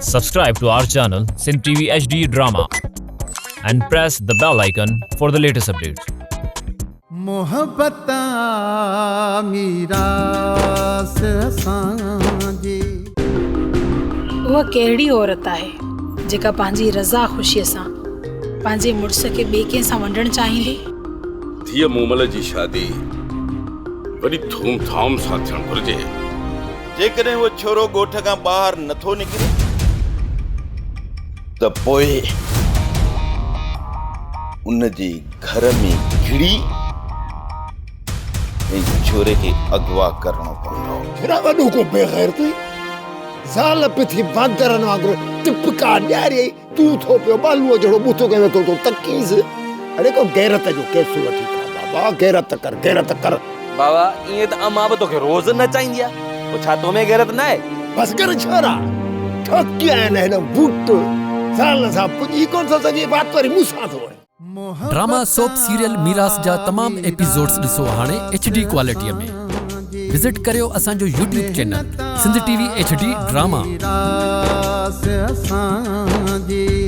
Subscribe to our channel Sindh TV HD Drama and press the bell icon for the latest updates. محبت آ ميراث اسان جي. اها ڪهڙي عورت آهي جيڪا پنهنجي رضا خوشيء سان پنهنجي مڙس کي ٻئي ڪنهن سان ونڊڻ چاهيندي؟ ڌيء مومل جي شادي وڏي ڌوم ڌام سان ٿيڻ گهرجي. جيڪڏهن اهو ڇورو ڳوٺ کان ٻاهر نه ٿو نڪري ته پوء ان جي گهر ۾ گهڙي ۽ ڇوري کي اغوا ڪرڻو پوندو. ڇڙا وڏو ڪو بي غيرت هئين. زال پٿي باندرن وانگر ٽپڪا ڏياريئي، تون ٿو پيو ٻالوء جهڙو ٻوٿ ڪيو ويٺو ٿو تڪينس. اڙي ڪو غيرت جو ڪيس وٺي کا بابا، غيرت ڪر، غيرت ڪر. بابا ائين ته امان به توکي روز نچائيندي آهي، پوء ڇا تو ۾ غيرت ناهي؟ بس ڪر ڇورا، ٺوڪيا آهن هن بوٽ، زال سان پڄي ڪونه ٿو سگهي، وات وري مون سان ٿو هڻي. ڊراما سوپ سيريل ميراث جا تمام ايپيسوڊز ڏسو هاڻي ايڇ ڊي ڪوالٽي ۾. وزٽ ڪريو اسان جو YouTube channel Sindh T V H D drama. ميراث اسان جي.